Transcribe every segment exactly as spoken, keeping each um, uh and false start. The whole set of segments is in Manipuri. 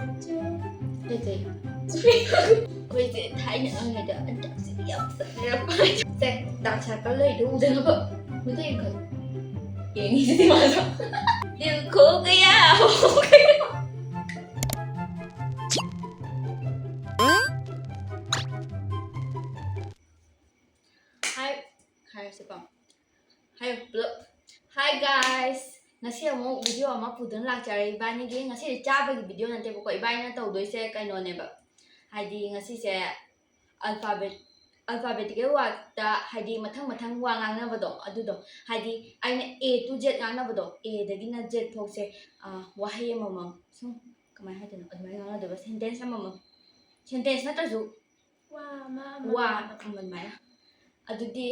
ꯀꯩꯀꯩ? ꯑꯩꯈꯣꯏꯁꯦ ꯊꯥꯏꯅ ꯑꯉꯥꯡꯉꯩꯗ ꯑꯟꯇꯥꯛꯁꯤꯗꯤ ꯌꯥꯝ ꯆꯠꯅꯔꯛꯄ꯫ ꯁꯦ, ꯗꯥꯛ ꯁꯥꯔꯀꯜ ꯂꯩꯗꯣ ꯎꯗꯅꯕ꯫ ꯃꯤꯠꯇ ꯌꯦꯡꯈꯠꯂꯨ꯫ ꯌꯦꯡꯉꯤꯁꯤꯗꯤ ꯃꯥꯁꯨ꯫ ꯌꯦꯡꯈꯣ ꯀꯌꯥ꯫ ꯍꯥꯏ, ꯍꯥꯏꯔꯁꯤꯀꯣ꯫ ꯍꯥꯏ, ꯄꯨꯂꯞ꯫ Hi guys! ꯉꯁꯤ ꯑꯃꯨꯛ video ꯑꯃ ꯄꯨꯗꯨꯅ ꯂꯥꯛꯆꯔꯦ ꯏꯕꯥꯅꯤꯒꯤ꯫ ꯉꯁꯤꯗꯤ ꯆꯥꯕꯒꯤ video ꯅꯠꯇꯦꯕꯀꯣ, ꯏꯕꯥꯅꯤꯅ ꯇꯧꯗꯣꯏꯁꯦ ꯀꯩꯅꯣꯅꯦꯕ꯫ ꯍꯥꯏꯗꯤ ꯉꯁꯤꯁꯦ alphabet, alphabetical wordꯇ, ꯍꯥꯏꯗꯤ ꯃꯊꯪ ꯃꯊꯪ ꯋꯥ ꯉꯥꯡꯅꯕꯗꯣ, ꯑꯗꯨꯗꯣ, ꯍꯥꯏꯗꯤ ꯑꯩꯅ A to Z ꯉꯥꯡꯅꯕꯗꯣ, Aꯗꯒꯤꯅ Z ꯐꯥꯎꯁꯦ, ꯑ, ꯋꯥꯍꯩ ꯑꯃꯃꯝ, ꯁꯨꯝ ꯀꯃꯥꯏꯅ ꯍꯥꯏꯗꯣꯏꯅꯣ, ꯑꯗꯨꯃꯥꯏꯅ ꯉꯥꯡꯅꯗꯣꯏꯕ, sentence ꯑꯃꯃꯝ, sentence ꯅꯠꯇ꯭ꯔꯁꯨ ꯋꯥ ꯑꯃ ꯑꯃ ꯋꯥ ꯑꯃ ꯑꯗꯨꯃꯥꯏꯅ꯫ ꯑꯗꯨꯗꯤ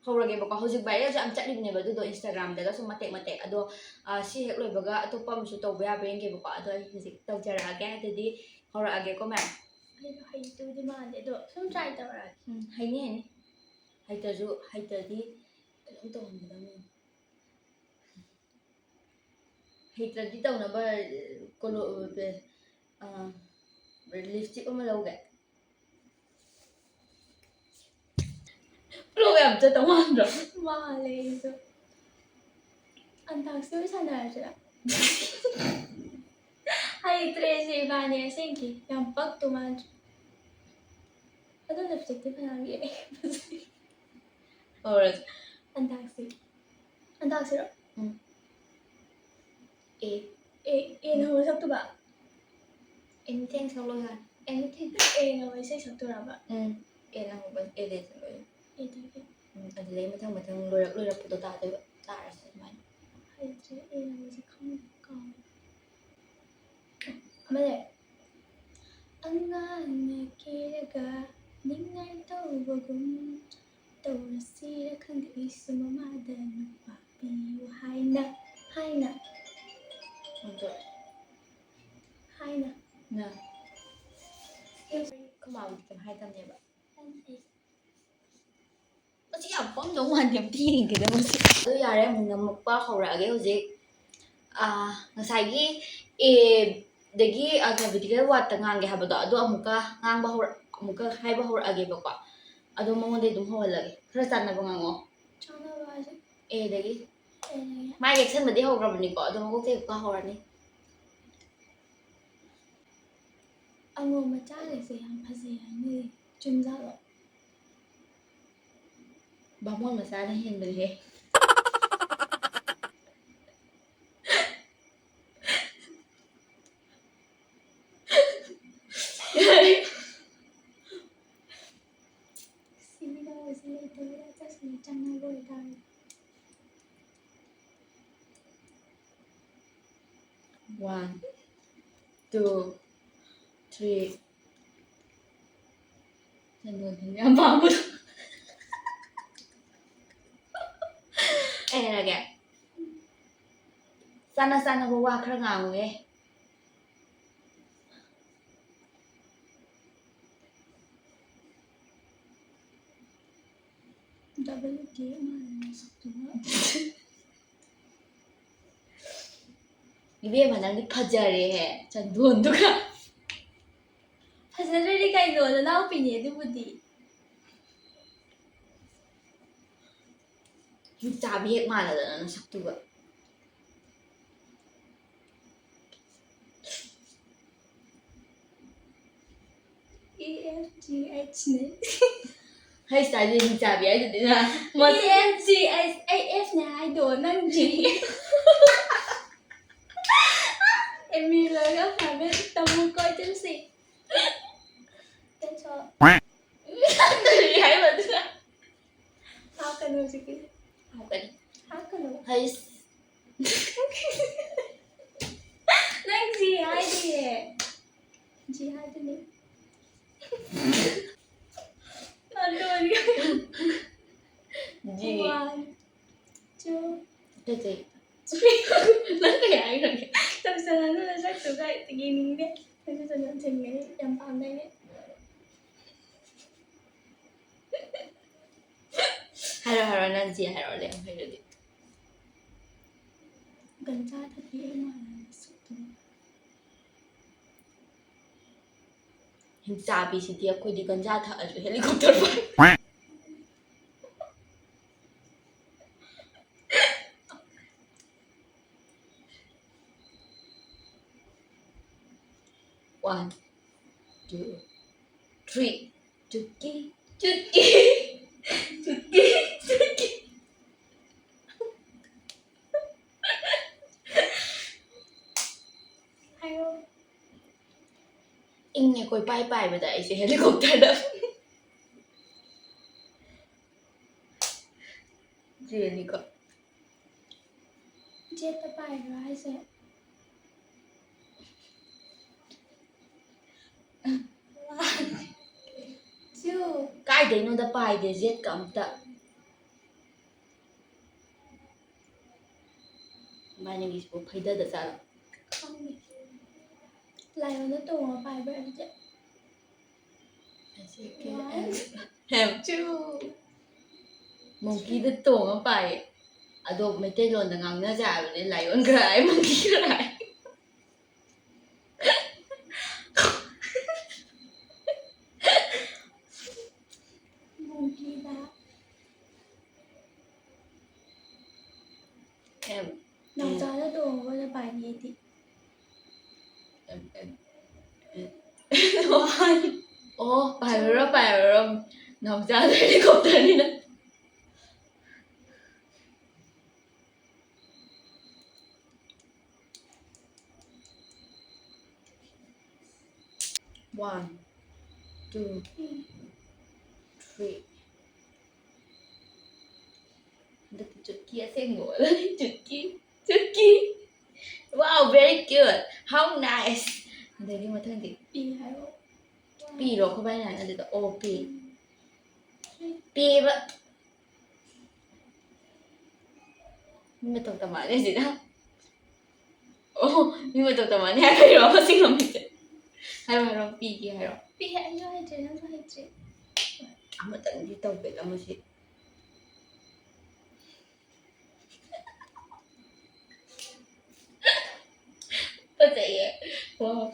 ꯍꯧꯔꯒꯦꯕꯀꯣ꯫ ꯍꯧꯖꯤꯛ viralꯁꯨ ꯌꯥꯝ ꯆꯠꯂꯤꯕꯅꯦꯕ ꯑꯗꯨꯗꯣ, Instagramꯗꯒꯁꯨ ꯃꯇꯦꯛ ꯃꯇꯦꯛ꯫ ꯑꯗꯣ, ꯑ, ꯁꯤ ꯍꯦꯛ ꯂꯣꯏꯕꯒ ꯑꯇꯣꯞꯄ ꯑꯃꯁꯨ ꯇꯧꯕ ꯌꯥꯕ꯭ꯔꯥ ꯌꯦꯡꯒꯦꯕꯀꯣ꯫ ꯑꯗꯣ ꯑꯩ ꯍꯧꯖꯤꯛ ꯇꯧꯖꯔꯛꯑꯒꯦ꯫ ꯑꯗꯨꯗꯤ ꯍꯧꯔꯛꯑꯒꯦꯀꯣ, ꯃꯌꯥꯝ꯫ ꯑꯩꯗꯣ ꯍꯩꯇꯧꯗꯤ ꯃꯥꯟꯗꯦ, ꯑꯗꯣ ꯁꯨꯝ try ꯇꯧꯔꯛꯑꯒꯦ꯫ ꯎꯝ, ꯍꯩꯅꯤ, ꯍꯩꯅꯤ꯫ ꯍꯩꯇ꯭ꯔꯁꯨ, ꯍꯩꯇ꯭ꯔꯗꯤ ꯑꯗꯨꯝ ꯇꯧꯍꯟꯒꯗꯕꯅꯤ꯫ ꯍꯩꯇ꯭ꯔꯗꯤ ꯇꯧꯅꯕ, ꯀꯣꯂꯣ-, ꯑ, lipstick ꯑꯃ ꯂꯧꯒꯦ꯫ Pro ꯌꯥꯝ ꯆꯠꯇꯧ ꯃꯥꯟꯗ꯭ꯔꯣ? ꯃꯥꯜꯂꯦ ꯑꯩꯁꯨ꯫ ꯑꯟꯇꯥꯛꯁꯤ ꯑꯣꯏ ꯁꯥꯟꯅꯔꯁꯤꯔꯥ? ꯍꯩꯇ꯭ꯔꯦꯁꯦ ꯏꯕꯥꯅꯤ ꯑꯁꯦꯡꯀꯤ꯫ ꯌꯥꯝ ꯄꯛꯇꯧ ꯃꯥꯟꯗ꯭ꯔꯦ꯫ ꯑꯗꯣ lipstickꯇꯤ ꯐꯅꯌꯥꯝ ꯌꯦꯛꯑꯦ꯫ ꯍꯧꯔꯁꯤ꯫ ꯑꯟꯇꯥꯛꯁꯤ꯫ ꯑꯟꯇꯥꯛꯁꯤꯔꯣ? ꯎꯝ꯫ A꯫ A, Aꯅ ꯍꯧꯕ ꯁꯛꯇꯨꯕ? Anything ꯁꯛꯂꯣ ꯌꯥꯔꯦ꯫ Anything꯫ Aꯅ ꯍꯧꯕ ꯏꯁꯩ ꯁꯛꯇꯣꯏꯔꯕ? ꯎꯝ꯫ Aꯅ ꯍꯧꯕ, Aꯗꯩ ꯁꯛꯂꯣ ꯌꯥꯔꯦ꯫ Aꯗꯒꯤ꯫ ꯎꯝ, ꯑꯗꯨꯗꯩ ꯃꯊꯪ ꯃꯊꯪ ꯂꯣꯏꯔꯛ ꯂꯣꯏꯔꯛꯄꯗꯣ ꯇꯥꯗꯣꯏꯕ꯫ ꯇꯥꯔꯁꯦ ꯑꯗꯨꯃꯥꯏꯅ꯫ ꯍꯩꯇ꯭ꯔꯦ, Aꯅ ꯍꯧꯕꯁꯦ ꯈꯪꯗꯦ, ꯀꯥꯎꯔꯦ꯫ ꯑꯃ ꯂꯩ꯫ ꯑꯉꯥꯡꯅ ꯀꯦꯔꯒ ꯅꯤꯡꯉꯥꯏ ꯇꯧꯕꯒꯨꯝ ꯇꯧꯔꯁꯤꯔ ꯈꯪꯗꯦ, ꯑꯩꯁꯨ ꯃꯃꯥꯗ ꯅꯨꯄꯥ ꯄꯤꯌꯨ ꯍꯥꯏꯅ, ꯍꯥꯏꯅ꯫ ꯑꯗꯣ ꯍꯥꯏꯅ꯫ ꯅ꯫ ꯑꯩꯈꯣꯏ ꯃꯥꯕꯨꯗꯤ ꯀꯩꯝ ꯍꯥꯏꯗꯕꯅꯦꯕ꯫ ꯑꯩ ꯃꯁꯤ ꯌꯥꯝ ꯄꯪꯗꯧ ꯃꯥꯟꯗꯦ, ꯑꯝꯇ ꯌꯦꯡꯒꯦꯗ ꯃꯁꯤ꯫ ꯑꯗꯨ ꯌꯥꯔꯦ, ꯑꯃꯨꯛ ꯅꯝꯃꯛꯄ ꯍꯧꯔꯛꯑꯒꯦ ꯍꯧꯖꯤꯛ꯫ ꯑꯥ, ꯉꯁꯥꯏꯒꯤ A, ꯑꯗꯒꯤ ꯑꯜꯐꯥꯕꯦꯇꯤꯀꯦꯜ ꯋꯥꯔꯗꯇ ꯉꯥꯡꯒꯦ ꯍꯥꯏꯕꯗꯣ, ꯑꯗꯨ ꯑꯃꯨꯛꯀ ꯉꯥꯡꯕ ꯍꯧꯔ-, ꯑꯃꯨꯛꯀ ꯍꯥꯏꯕ ꯍꯧꯔꯛꯑꯒꯦꯕꯀꯣ꯫ ꯑꯗꯣ ꯃꯉꯣꯟꯗ ꯑꯗꯨꯝ ꯍꯧꯍꯜꯂꯒꯦ꯫ ꯈꯔ ꯆꯥꯟꯅꯕ ꯉꯥꯡꯉꯛꯑꯣ꯫ ꯆꯥꯟꯅꯕ ꯍꯥꯏꯁꯦ? ꯑꯦꯗꯒꯤ꯫ ꯑꯦꯗꯒꯤ꯫ ꯃꯥ ꯌꯦꯛꯁꯟꯕꯗꯤ ꯍꯧꯈ꯭ꯔꯕꯅꯤꯀꯣ, ꯑꯗꯣ ꯃꯀꯣꯛꯇꯒꯤ ꯀꯣꯛꯀ ꯍꯧꯔꯅꯤ꯫ ꯑꯉꯣꯝ ꯃꯆꯥꯈꯩꯁꯦ ꯌꯥꯝ ꯐꯖꯩ ꯍꯥꯏꯅꯩ꯫ ꯆꯨꯝꯖꯥꯠꯂꯣ? ꯕꯥꯃꯣꯟ ꯃꯆꯥꯅ ꯍꯦꯟꯕꯅꯦꯍꯦ꯫ ꯁꯤꯒꯤꯗ ꯑꯣꯏꯁꯤ ꯂꯩꯇꯕ ꯆꯠꯁꯤꯅ ꯆꯪꯅꯕ ꯑꯣꯏꯇꯥꯔꯦ꯫ One, two, three. ꯆꯟꯗꯣꯟ ꯊꯤꯟꯕ ꯌꯥꯝ ꯄꯥꯝꯕꯗꯣ꯫ ꯑꯩ ꯍꯥꯏꯔꯒꯦ꯫ ꯆꯥꯅ ꯆꯥꯅꯕ ꯋꯥ ꯈꯔ ꯉꯥꯡꯉꯨꯍꯦ꯫ ꯗꯕꯜ ꯀꯦ ꯃꯥꯜꯂꯦ ꯅꯁꯛꯇꯨꯒ꯫ ꯏꯕꯦꯝꯃ, ꯅꯪꯗꯤ ꯐꯖꯔꯦꯍꯦ, ꯆꯟꯗꯣꯟꯗꯨꯒ꯫ ꯐꯖꯗ꯭ꯔꯗꯤ ꯀꯩꯅꯣ, ꯅꯅꯥꯎꯄꯤꯅꯦ ꯑꯗꯨꯕꯨꯗꯤ꯫ ꯍꯤꯡꯆꯥꯕꯤ ꯍꯦꯛ ꯃꯥꯟꯅꯗꯅ ꯅꯁꯛꯇꯨꯒ꯫ E F G H ꯅꯦ꯫ ꯍꯩꯁ ꯍꯥꯏꯗꯤ ꯍꯤꯡꯆꯥꯕꯤ ꯍꯥꯏꯗꯨꯗꯤ ꯅ꯫ E F G H, ꯑꯩ F ꯅꯦ ꯍꯥꯏꯗꯣ, ꯅꯪ G꯫ ꯑꯦꯝ ꯑꯦ ꯂꯣꯏꯔꯒ private ꯇꯝꯃꯨꯀꯣ, ꯏꯆꯟꯁꯤ꯫ That's all꯫ ꯀꯔꯤ ꯍꯥꯏꯕ ꯑꯗꯨꯅ? ꯍꯥꯞꯀꯅꯨ ꯍꯧꯖꯤꯛꯀꯤ꯫ ꯍꯥꯞꯀꯅꯤ꯫ ꯍꯥꯞꯀꯅꯨ꯫ ꯍꯩꯁ꯫ ꯅꯪ G ꯍꯥꯏꯗꯤꯌꯦ꯫ G ꯍꯥꯏꯗꯨꯅꯤ꯫ ꯅꯥꯇꯣꯟꯒ꯫ G꯫ One, two, ꯀꯩ ꯀꯩ? Three꯫ ꯅꯪ ꯀꯩ ꯍꯥꯏꯈ꯭ꯔꯒꯦ? ꯆꯞ ꯆꯥꯅ ꯅꯁꯛꯇꯨꯒ ꯌꯦꯡꯅꯤꯡꯗꯦ꯫ ꯅꯪꯁꯨ ꯆꯟꯗꯣꯟ ꯊꯤꯟꯒꯅꯤ꯫ ꯌꯥꯝ ꯄꯥꯝꯗꯥꯏꯅꯦ꯫ ꯍꯥꯏꯔꯣ, ꯍꯥꯏꯔꯣ, ꯅꯪ G ꯍꯥꯏꯔꯣ, ꯂꯦꯝ ꯍꯩꯔꯗꯤ꯫ ꯒꯟꯖꯥ ꯊꯛꯄꯤ ꯑꯩ ꯃꯥꯟꯕ ꯃꯁꯛꯇꯨ꯫ ꯍꯤꯡꯆꯥꯕꯤꯁꯤꯗꯤ ꯑꯩꯈꯣꯏꯗꯤ ꯒꯟꯖꯥ ꯊꯛꯑꯁꯨ helicopter ꯄꯥꯏ꯫ One, two, three. ꯆꯨꯠꯀꯤ, ꯆꯨꯠꯀꯤ, ꯆꯨꯠꯀꯤ, ꯆꯨꯠꯀꯤ꯫ ꯍꯥꯏꯔꯣ꯫ ꯏꯪꯅ ꯀꯣꯏꯄꯥꯏ ꯄꯥꯏꯕꯗ ꯑꯩꯁꯦ helicopterꯗ ꯆꯦꯜꯂꯤꯀꯣ꯫ Jetꯇ ꯄꯥꯏꯕ꯭ꯔꯥ ꯍꯥꯏꯁꯦ? Two. ꯀꯥꯏꯗꯩꯅꯣꯗ ꯄꯥꯏꯗꯦ jetꯀ ꯑꯝꯇ꯫ ꯃꯥꯏ ꯅꯪꯒꯤꯁꯤꯕꯨ ꯐꯩꯗꯗ ꯆꯥꯔꯣ꯫ ꯈꯪꯗꯦ꯫ Lionꯗ ꯇꯣꯡꯉ ꯄꯥꯏꯕ꯭ꯔꯥ ꯑꯗꯨꯗꯤ? One. Two. Monkeyꯗ ꯇꯣꯡꯉ ꯄꯥꯏꯌꯦ꯫ ꯑꯗꯣ ꯃꯩꯇꯩꯂꯣꯟꯗ ꯉꯥꯡꯅꯁꯦ ꯍꯥꯏꯕꯅꯦ, lionꯒ ꯍꯥꯏ, monkeyꯒ ꯍꯥꯏ꯫ Monkeyꯗ꯫ M, ꯅꯥꯎꯆꯥꯗ ꯇꯣꯡꯉꯒ ꯄꯥꯏꯅꯤ ꯑꯩꯗꯤ꯫ M, M, M. ꯑꯣ, ꯄꯥꯏꯔꯨꯔꯣ, ꯄꯥꯏꯔꯨꯔꯣ꯫ ꯅꯥꯎꯆꯥꯗ helicopterꯅꯤꯅ꯫ One, two, three. ꯍꯟꯗꯛꯇꯤ ꯆꯨꯠꯀꯤ ꯑꯁꯦꯡꯕ ꯑꯣꯜꯂꯅꯤ꯫ ꯆꯨꯠꯀꯤ, ꯆꯨꯠꯀꯤ꯫ Wow, very cute. How nice. ꯑꯗꯩꯗꯤ ꯃꯊꯪꯗꯤ ꯄꯤ ꯍꯥꯏꯔꯣ꯫ ꯄꯤꯔꯣ, ꯑꯩꯈꯣꯏ ꯕꯥꯏꯅ ꯍꯥꯏꯅꯗꯦꯗ꯫ ꯑꯣ, ꯄꯤ꯫ ꯄꯤꯕ꯫ ꯃꯤ ꯃꯇꯧ ꯇꯝꯃꯛꯑꯅꯤ ꯁꯤꯗ꯫ ꯑꯣ, ꯃꯤ ꯃꯇꯧ ꯇꯝꯃꯛꯑꯅꯤ ꯍꯥꯏꯕꯩꯔꯣ ꯃꯁꯤ ꯉꯝꯃꯤꯁꯦ? ꯍꯥꯏꯔꯣ, ꯍꯥꯏꯔꯣ, ꯄꯤꯒꯦ ꯍꯥꯏꯔꯣ꯫ ꯄꯤ, ꯑꯩꯁꯨ ꯍꯩꯇ꯭ꯔꯦ, ꯅꯪꯁꯨ ꯍꯩꯇ꯭ꯔꯦ꯫ ꯑꯃꯇꯪꯗꯤ ꯇꯧꯒꯦꯗ ꯃꯁꯤ꯫ ꯐꯖꯩꯌꯦ꯫ Wow.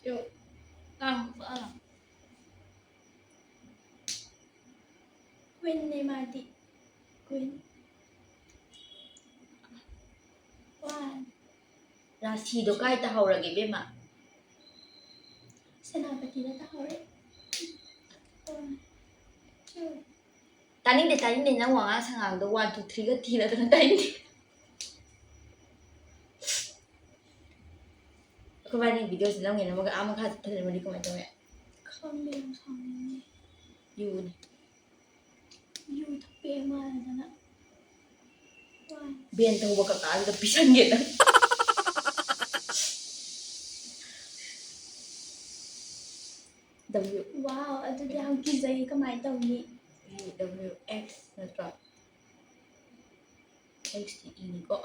ꯌꯣ꯫ ꯂꯥꯡ-, ꯑꯥ꯫ Queenꯅꯦ ꯃꯥꯗꯤ꯫ Queen꯫ One꯫ ꯔꯥꯁꯤꯗꯣ ꯀꯥꯏ ꯇꯥꯍꯧꯔꯒꯦ, ꯏꯕꯦꯝꯃ? ꯁꯦꯅꯥꯄꯇꯤꯗ ꯇꯥꯍꯧꯔꯦ꯫ One, two꯫ ꯇꯥꯅꯤꯡꯗꯦ, ꯇꯥꯅꯤꯡꯗꯦ, ꯅꯪ ꯋꯥꯉꯥꯡ ꯁꯉꯥꯡꯗꯣ one, two, threeꯒ ꯊꯤꯔꯗꯅ ꯇꯥꯅꯤꯡꯗꯦ꯫ ꯑꯩꯈꯣꯏꯕꯥꯅꯤ videoꯁꯦ ꯅꯝꯒꯦ ꯅꯝꯃꯒ ꯑꯥ ꯃꯈꯥ ꯆꯠꯊꯔꯝꯃꯗꯤ ꯀꯃꯥꯏꯅ ꯇꯧꯅꯤ? ꯈꯪꯗꯦ, ꯌꯥꯝ ꯁꯥꯎꯅꯤꯡꯉꯦ꯫ ꯌꯨꯅꯤ꯫ ꯌꯨ ꯊꯛꯄꯤ ꯑꯃ ꯍꯥꯏꯗꯅ꯫ ꯋꯥꯏ꯫ Van ꯊꯧꯕ ꯀꯀꯥꯗꯨꯗ ꯄꯤꯁꯟꯒꯦ ꯅꯪ꯫ W꯫ Wow, ꯑꯗꯨꯗꯤ ꯌꯥꯝ ꯀꯤꯖꯩ, ꯀꯃꯥꯏꯅ ꯇꯧꯅꯤ? W X ꯅꯠꯇ꯭ꯔꯣ? X ꯇꯤ ꯏꯅꯤꯀꯣ꯫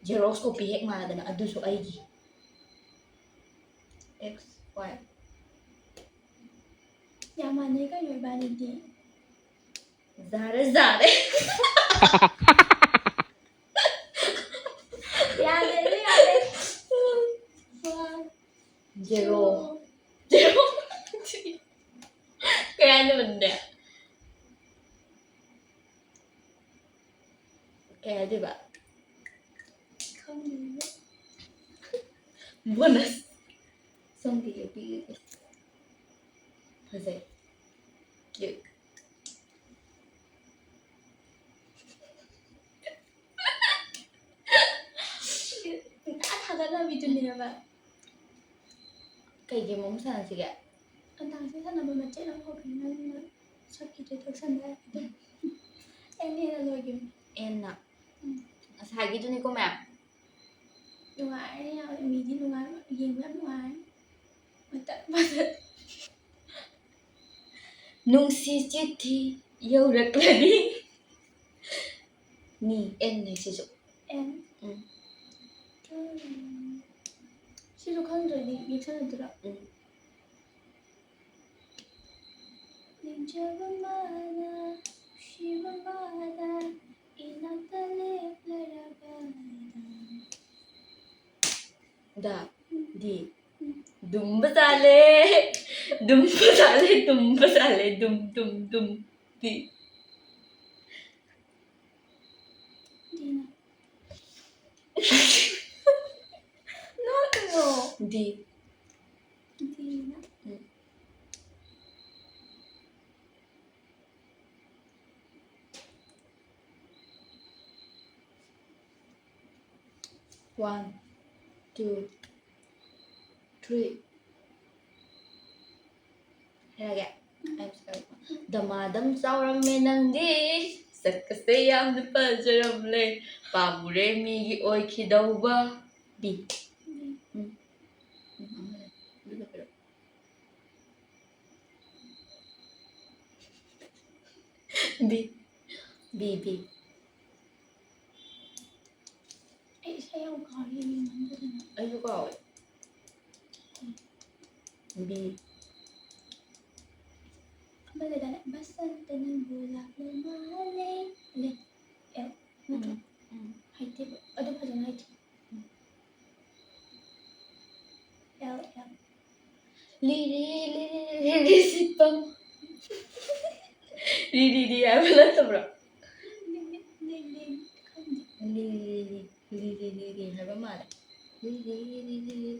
Xerox copy ꯍꯦꯛ ꯃꯥꯟꯅꯗꯅ, ꯑꯗꯨꯁꯨ ꯑꯩꯒꯤ꯫ X Y꯫ ꯌꯥꯝ ꯃꯥꯟꯅꯩ ꯀꯩꯅꯣ ꯏꯕꯥꯅꯤꯗꯤ꯫ ꯌꯥꯔꯦ, ꯌꯥꯔꯦ꯫ ꯌꯥꯔꯦ, ꯌꯥꯔꯦ꯫ One, zero꯫ Two꯫ Zero꯫ ꯀꯩ ꯍꯥꯏꯅꯣ ꯑꯗꯨꯗꯤ? ꯀꯩ ꯍꯥꯏꯗꯣꯏꯕ? ꯈꯪꯗꯦ꯫ Bonus꯫ ꯁꯣꯝꯒꯤ ꯌꯦꯛꯄꯤꯔꯒꯦ꯫ ꯐꯖꯩ꯫ Cute꯫ ꯄꯨꯡꯊꯥ ꯊꯥꯒꯠꯅꯕꯤꯗꯨꯅꯦꯕ꯫ ꯀꯩ game ꯑꯃꯨꯛ ꯁꯥꯟꯅꯁꯤꯒꯦ? ꯑꯟꯇꯥꯛꯁꯤ ꯁꯥꯟꯅꯕ ꯃꯆꯦꯠ ꯑꯃ ꯍꯧꯈ꯭ꯔꯦ, ꯅꯪꯅ ꯁꯛꯈꯤꯗ꯭ꯔꯦ ꯇꯧꯁꯟꯕ ꯌꯥꯏ꯫ ꯑꯗꯨꯝ ꯑꯦꯟ ꯑꯦꯅ ꯂꯣꯏꯈꯤꯕꯅꯤ꯫ ꯑꯦꯟꯅ꯫ ꯎꯝ꯫ ꯉꯁꯥꯏꯒꯤꯗꯨꯅꯤꯀꯣ ꯃꯌꯥꯝ꯫ ꯅꯨꯡꯉꯥꯏꯔꯦ ꯌꯥꯝ, ꯃꯤꯗꯤ ꯅꯨꯡꯉꯥꯏ, ꯌꯦꯡꯕ ꯌꯥꯝ ꯅꯨꯡꯉꯥꯏ꯫ ꯃꯇꯠ ꯃꯇꯠ꯫ ꯅꯨꯡꯁꯤ ꯆꯤꯊꯤ ꯌꯧꯔꯛꯂꯗꯤ꯫ ꯅꯤ, ꯑꯦꯟꯅꯦ ꯁꯤꯁꯨ꯫ ꯑꯦꯟ꯫ ꯎꯝ꯫ ꯎꯝ꯫ ꯁꯤꯁꯨ ꯈꯪꯗ꯭ꯔꯗꯤ ꯌꯦꯛꯁꯜꯂꯗꯣꯏꯔꯣ? ꯎꯝ꯫ ꯅꯤꯡꯖꯕ ꯃꯥꯅ, ꯅꯨꯡꯁꯤꯕ ꯃꯥꯅ, ꯏꯅꯥꯛꯇ ꯂꯦꯞꯂꯔꯕꯗ꯫ ꯗ꯫ ꯗꯤ꯫ ꯗꯨꯝꯕ ꯆꯥꯂꯦ꯫ ꯗꯨꯝꯕ ꯆꯥꯂꯦ꯫ ꯗꯨꯝꯕ ꯆꯥꯂꯦ꯫ ꯗꯨꯝ ꯗꯨꯝ ꯗꯨꯝ꯫ ꯗꯤ꯫ ꯗꯤꯅ꯫ ꯅꯣꯛꯀꯅꯣ꯫ ꯗꯤ꯫ ꯗꯤꯅ꯫ ꯎꯝ꯫ One, two, three. ꯍꯥꯏꯔꯒꯦ꯫ I'm sorry. ꯗꯃꯥꯗꯝ ꯆꯥꯎꯔꯝꯃꯦ ꯅꯪꯗꯤ, ꯁꯛꯀꯁꯦ ꯌꯥꯝꯅ ꯐꯖꯔꯝꯂꯦ, ꯄꯥꯝꯃꯨꯔꯦ ꯃꯤꯒꯤ ꯑꯣꯏꯈꯤꯗꯧꯕ꯫ ꯕꯤ꯫ ꯎꯝ꯫ ꯎꯝ, ꯑꯃ ꯂꯩ꯫ ꯑꯗꯨꯒ ꯄꯤꯔꯛꯑꯣ꯫ ꯕꯤ꯫ B, B. ꯑꯩ ꯏꯁꯩ ꯌꯥꯝ ꯀꯥꯎꯔꯦ, ꯌꯦꯡꯃꯟꯗꯗꯅ꯫ ꯑꯩꯁꯨ ꯀꯥꯎꯋꯦ꯫ ꯕꯤ꯫ ꯑꯃ ꯂꯩꯗꯥꯏꯅꯦ? ꯕꯁꯟꯇ ꯅꯪꯕꯨ ꯂꯥꯛꯂ ꯃꯥꯜꯂꯦ꯫ ꯂꯩ꯫ ꯑꯦꯜ ꯅꯠꯇ꯭ꯔꯣ? ꯎꯝ, ꯎꯝ꯫ ꯍꯩꯇꯦꯕ꯫ ꯑꯗꯨ ꯐꯖꯅ ꯍꯩꯇꯦ꯫ ꯎꯝ꯫ ꯑꯦꯜ, ꯑꯦꯜ꯫ ꯂꯤꯔꯤ, ꯂꯤꯔꯤ, ꯂꯤꯔꯤ, ꯁꯤꯠꯄꯝ꯫ ꯔꯤ, ꯔꯤ, ꯔꯤ ꯍꯥꯏꯕ ꯅꯠꯇꯕ꯭ꯔꯣ? ꯂꯤ, ꯂꯤ, ꯂꯤ, ꯂꯤ, ꯈꯪꯗꯦ꯫ ꯂꯤ, ꯂꯤ, ꯂꯤ, ꯂꯤ, ꯂꯤ, ꯂꯤ, ꯂꯤ ꯍꯥꯏꯕ ꯃꯥꯜꯂꯦ꯫ ꯂꯤ, ꯂꯤ, ꯂꯤ, ꯂꯤ, ꯂꯤ꯫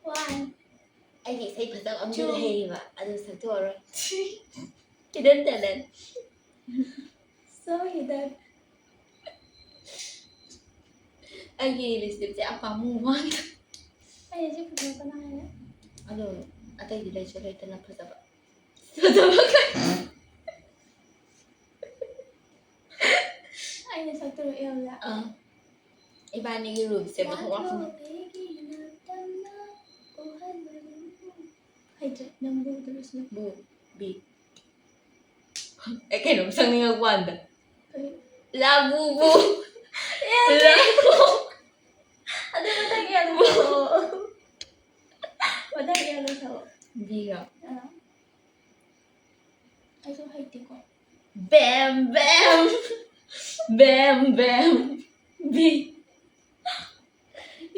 One꯫ ꯑꯩꯒꯤ ꯏꯁꯩ ꯐꯖꯕ ꯑꯃꯗꯤ two꯫ ꯂꯩꯔꯤꯕ, ꯑꯗꯨ ꯁꯛꯇꯣꯛꯑꯔꯣꯏ꯫ Three꯫ Hidden talent꯫ So hidden꯫ ꯑꯩꯒꯤ lipstickꯁꯦ ꯌꯥꯝ ꯄꯥꯝꯃꯨꯕ ꯋꯥꯅꯤ꯫ ꯑꯩ ꯁꯤ ꯄꯨꯊꯣꯛꯄꯅ ꯍꯥꯏꯔꯦ꯫ ꯑꯗꯣ ꯑꯇꯩꯗꯤ ꯂꯩꯁꯨ ꯂꯩꯇꯅ ꯐꯖꯕ꯫ ꯐꯖꯕ ꯈꯛ꯫ ꯑꯩꯅ ꯁꯛꯇꯣꯔꯛꯑꯦ ꯍꯧꯖꯤꯛ꯫ ꯑꯥ꯫ ꯏꯕꯥꯅꯤꯒꯤ roomꯁꯦ ꯃꯊꯣꯡ ꯃꯔꯝ ꯈꯪꯗꯦ꯫ ꯂꯥꯛꯂꯣ ꯑꯩꯒꯤ ꯅꯥꯛꯇꯝꯅ ꯎꯍꯟꯕ ꯅꯪꯕꯨ꯫ ꯍꯩꯇ꯭ꯔꯦ, ꯅꯪꯕꯨ ꯍꯩꯇ꯭ꯔꯁꯨ꯫ ꯕꯨ, ꯕꯤ꯫ ꯑꯩ ꯀꯩꯅꯣꯝ ꯁꯛꯅꯤꯡꯉꯛꯄ ꯋꯥꯅꯤꯗ꯫ ꯀꯩ? ꯂꯥꯕꯨꯕꯨ꯫ ꯑꯦ, ꯂꯥꯕꯨ꯫ ꯑꯗꯨ ꯃꯊꯪꯒꯤ ꯑꯗꯨꯝ ꯁꯛꯑꯣ꯫ ꯃꯊꯪꯒꯤ ꯑꯗꯨꯝ ꯁꯛꯑꯣ꯫ ꯕꯤꯔꯣ? ꯑꯥ꯫ ꯑꯩꯁꯨ ꯍꯩꯇꯦꯀꯣ꯫ ꯕꯦꯝ ꯕꯦꯝ꯫ ꯕꯦꯝ ꯕꯦꯝ꯫ ꯕꯤ꯫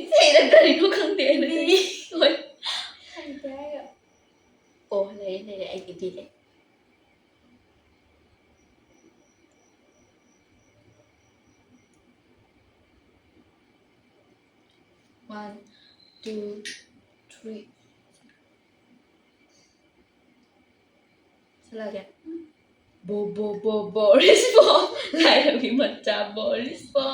ꯏꯁꯩꯗ ꯀꯔꯤꯅꯣ ꯈꯪꯗꯦ ꯑꯩꯅ꯫ ꯕꯤ꯫ ꯍꯣꯏ꯫ ꯍꯩꯇꯦ ꯍꯥꯏꯔꯣ? ꯑꯣ, ꯂꯩꯔꯦ, ꯂꯩꯔꯦ, ꯑꯩꯒꯤ ꯕꯤ ꯂꯩ꯫ One, two, three. ꯁꯤꯜꯂꯛꯑꯒꯦ꯫ ꯕꯣ, ꯕꯣ, ꯕꯣ, ꯕꯣꯔꯤꯁ ꯕꯣ꯫ ꯂꯥꯏꯔꯕꯤ ꯃꯆꯥ ꯕꯣꯔꯤꯁ ꯕꯣ꯫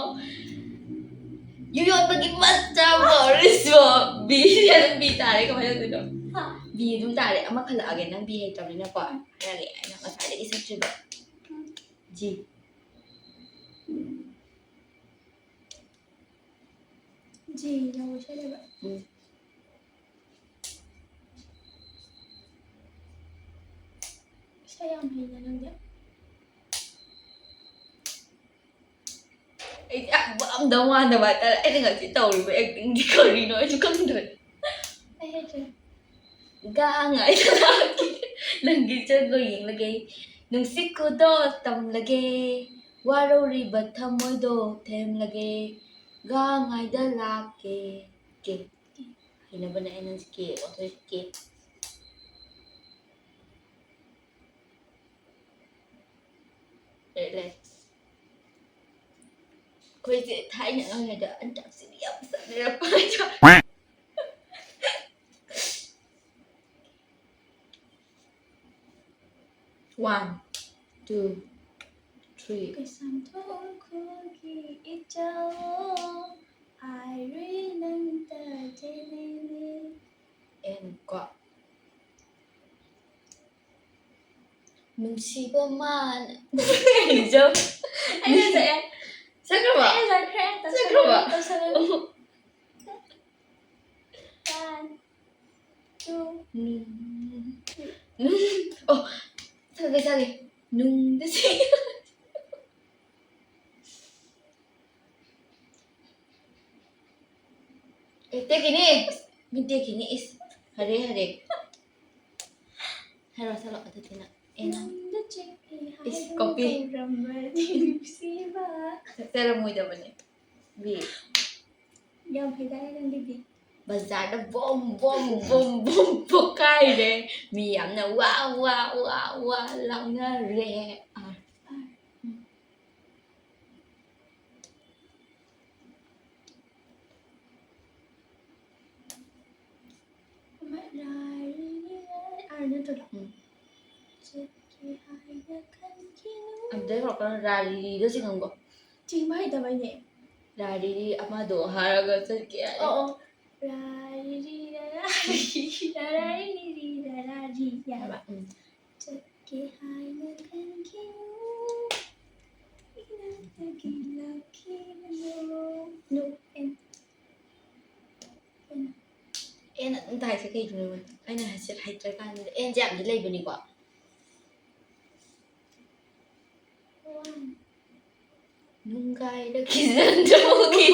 ꯌꯨ ꯌꯣꯟꯕꯒꯤ ꯃꯆꯥ ꯕꯣꯔꯤꯁ ꯕꯣ꯫ ꯕꯤ ꯑꯗꯨꯝ ꯕꯤ ꯇꯥꯔꯦ, ꯀꯃꯥꯏꯅ ꯇꯧꯗꯣꯏꯅꯣ? ꯍꯥ? ꯕꯤ ꯑꯗꯨꯝ ꯇꯥꯔꯦ꯫ ꯑꯃ ꯈꯜꯂꯛꯑꯒꯦ, ꯅꯪ ꯕꯤ ꯍꯩꯇꯕꯅꯤꯅꯀꯣ꯫ ꯍꯥꯏꯔꯒꯦ, ꯑꯩꯅ ꯉꯁꯥꯏꯗꯒꯤ ꯁꯛꯇ꯭ꯔꯤꯕ꯫ ꯎꯝ꯫ ꯖꯤ꯫ ꯖꯤ ꯂꯧꯔꯁꯦ ꯍꯥꯏꯕ꯫ ꯎꯝ꯫ ꯏꯁꯩ ꯌꯥꯝ ꯍꯩꯅ ꯅꯪꯗꯤ꯫ ꯑꯩꯗꯤ ꯌꯥꯝ ꯄꯥꯝꯗꯧ ꯃꯥꯟꯗꯕ ꯍꯥꯏꯇꯥꯔꯦ꯫ ꯑꯩꯅ ꯉꯁꯤ ꯇꯧꯔꯤꯕ actingꯗꯤ ꯀꯔꯤꯅꯣ ꯑꯩꯁꯨ ꯈꯪꯗ꯭ꯔꯦ꯫ ꯑꯩ ꯍꯩꯇ꯭ꯔꯦ꯫ ꯒꯥꯡ ꯍꯥꯏꯗꯅ ꯅꯪꯒꯤ ꯆꯠꯂꯣ ꯌꯦꯡꯂꯒꯦ, ꯅꯨꯡꯁꯤꯠ ꯈꯨꯗꯣꯜ ꯇꯝꯂꯒꯦ, ꯋꯥꯔꯧꯔꯤꯕ ꯊꯃꯣꯏꯗꯣ ꯊꯦꯝꯂꯒꯦ, ꯒꯥꯡ ꯍꯥꯏꯗ ꯂꯥꯛꯀꯦ꯫ ꯀꯦ꯫ ꯍꯩꯅꯕꯅꯦ ꯑꯩꯅ ꯀꯦ ꯑꯣꯟꯊꯣꯛꯏ, ꯀꯦ꯫ ꯂꯩꯔꯦ, ꯂꯩꯔꯦ꯫ ꯑꯩꯈꯣꯏꯁꯦ ꯊꯥꯏꯅ ꯑꯉꯥꯡ ꯑꯣꯏꯔꯤꯉꯩꯗ ꯑꯟꯇꯥꯛꯁꯤꯗꯤ ꯌꯥꯝ ꯁꯥꯟꯅꯔꯛꯄ ꯍꯥꯏꯇꯥꯔꯦ꯫ One, two, three. ꯀꯩꯁꯥꯝꯊꯣꯡ ꯈꯨꯜꯒꯤ ꯏꯆꯥꯎ, ꯑꯥꯏꯔꯤ ꯅꯪꯇ ꯆꯦꯟꯅꯤꯡꯏ꯫ And ꯀꯣ꯫ ꯅꯨꯡꯁꯤꯕ ꯃꯥꯅ꯫ ꯑꯩꯅ ꯁꯛꯑꯦ꯫ ꯁꯛꯈ꯭ꯔꯕ? ꯑꯩꯅ ꯁꯛꯈ꯭ꯔꯦ꯫ ꯁꯛꯈ꯭ꯔꯕ? ꯇꯧꯁꯜꯂꯨ, ꯇꯧꯁꯜꯂꯨ꯫ One, two, ꯎꯝ꯫ ꯎꯝ꯫ ꯑꯣ, ꯁꯛꯂꯦ, ꯁꯛꯂꯦ꯫ ꯅꯨꯡꯗ ꯁꯤ-, ꯑꯦ, ꯇꯦꯛꯈꯤꯅꯤ꯫ ꯃꯤ ꯇꯦꯛꯈꯤꯅꯤ꯫ ꯏꯁ, ꯍꯔꯦ, ꯍꯔꯦ꯫ ꯍꯥꯏꯔꯣ, ꯁꯛꯂꯣ, ꯑꯗꯨꯗꯤ ꯅꯪ꯫ ꯑꯦ, ꯅꯪ꯫ ꯅꯨꯡꯗ ꯆꯤꯛꯏ ꯏꯁ, ꯍꯥꯏꯗꯨꯅ copy꯫ ꯀꯧꯔꯝꯕꯅꯤ ꯅꯨꯡꯁꯤꯕ꯫ ꯁꯛꯆꯔꯝꯃꯣꯏꯗꯕꯅꯦ꯫ ꯕꯤ꯫ ꯌꯥꯝ ꯍꯩꯗꯥꯏꯅꯦ ꯅꯪꯒꯤꯗꯤ꯫ ꯕꯖꯥꯔꯗ ꯕꯣꯝ ꯕꯣꯝ ꯕꯣꯝ ꯕꯣꯝ ꯄꯣꯈꯥꯏꯔꯦ꯫ ꯃꯤ ꯌꯥꯝꯅ ꯋꯥ ꯋꯥ ꯋꯥ ꯋꯥ ꯂꯥꯎꯅꯔꯦ꯫ ꯑꯥ꯫ ꯑꯃ ꯂꯥꯏꯔꯤ ꯑꯥꯔ ꯅꯠꯇ꯭ꯔꯣ? ꯎꯝ꯫ ꯆꯠꯀꯦ ꯍꯥꯏꯅ ꯈꯟꯈꯤꯅꯨ꯫ ꯑꯗꯩ ꯍꯧꯔꯛꯀꯅꯨ, ꯔꯥꯔꯤꯔꯤꯗꯣ ꯆꯤꯡꯉꯝꯀꯣ꯫ ꯆꯤꯡꯕ ꯍꯩꯇꯕꯩꯅꯦ꯫ ꯔꯥꯔꯤꯔꯤ ꯑꯃꯗꯣ ꯍꯥꯏꯔꯒ ꯆꯠꯀꯦ ꯍꯥꯏ꯫ ꯑꯣ, ꯑꯣ꯫ ꯔꯥꯔꯤꯔꯤ ꯔꯥꯔꯤꯔꯤ ꯔꯥꯔꯤꯔꯤ ꯔꯥꯔꯤꯔꯤ ꯍꯥꯏꯕ꯫ ꯎꯝ꯫ ꯆꯠꯀꯦ ꯍꯥꯏꯅ ꯈꯟꯈꯤꯅꯨ꯫ ꯏꯅꯥꯛꯇꯒꯤ ꯂꯥꯛꯈꯤꯒꯅꯨ꯫ No, and ꯑꯦꯅ ꯑꯗꯨꯝ ꯇꯥꯏꯁꯦ ꯀꯩꯒꯤꯅꯣ? ꯑꯩꯅ ꯍꯥꯏꯁꯦ ꯍꯩꯇ꯭ꯔꯀꯥꯟꯗ ꯑꯦꯟꯁꯦ ꯌꯥꯝꯗꯤ ꯂꯩꯕꯅꯤꯀꯣ꯫ ꯅꯨꯡꯒꯥꯏꯔ ꯈꯤꯖꯟꯗꯧꯒꯤ꯫